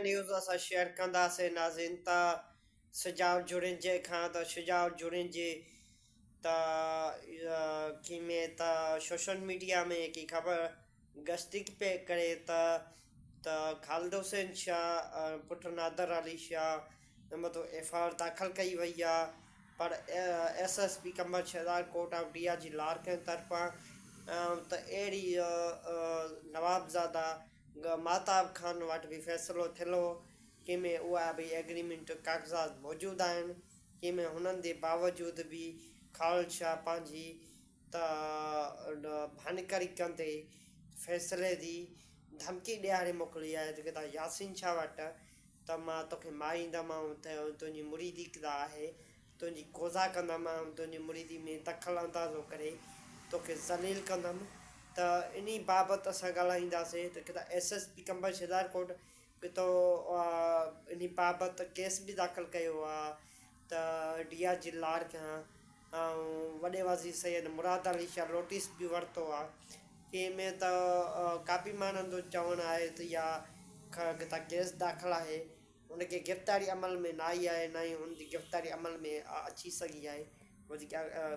News اسان share ڪنداسين ناظرين ته سجاو جوڻيجي کان ته شجاع جوڻيجي ته ڪي ۾ ته سوشل ميڊيا ۾ هڪ خبر گشتي پئي ڪري ته ته خالد حسين شاهه پٽ نادر علي شاهه مٿو ايف I R داخل ڪئي وئي آ پر S S P Qambar Shahdad court of D I G Larkana طرفان ته اهڙي نوابزاده ماهتاب خان وٽ به فيصلو ٿيل هو ڪنهن ۾ اها به ايگريمينٽ ڪاغذات موجود آهن ڪنهن ۾ هنن جي باوجود به خالد شاهه پنهنجي ته ڀانڪاري ڪندي فيصلي جي ڌمڪي ڏياري موڪلي آهي ته ڪٿان ياسين شاهه وٽ ته مان توکي ماريندم ۽ تنهنجي مريدي ڪٿان آهي تنهنجي قوضا ڪندم ۽ تنهنجي مريدي ۾ دخل اندازو ڪري توکي ذليل ڪندم ته انهي بابت اسان ڳالهائينداسين ته ڪٿان S S P Qambar Shahdadkot ڪٿو انهي بابت ڪيس به داخل ڪيو آ ته ڊي I جي لاڙڪاڻه ۽ وڏي وزير سيد مراد علي شاهه نوٽيس به ورتو آ ڪنهن ۾ ته ڪافي ماڻهن جو چوڻ آهي ته اها ڪٿان ڪيس داخل آهي هن کي گرفتاري عمل ۾ نه آئي آهي نه ئي هن جي گرفتاري عمل ۾ اچي سگهي آهي وڌيڪ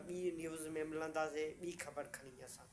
ٻي نيوز ۾ ملنداسين ٻي خبر کڻي اسان.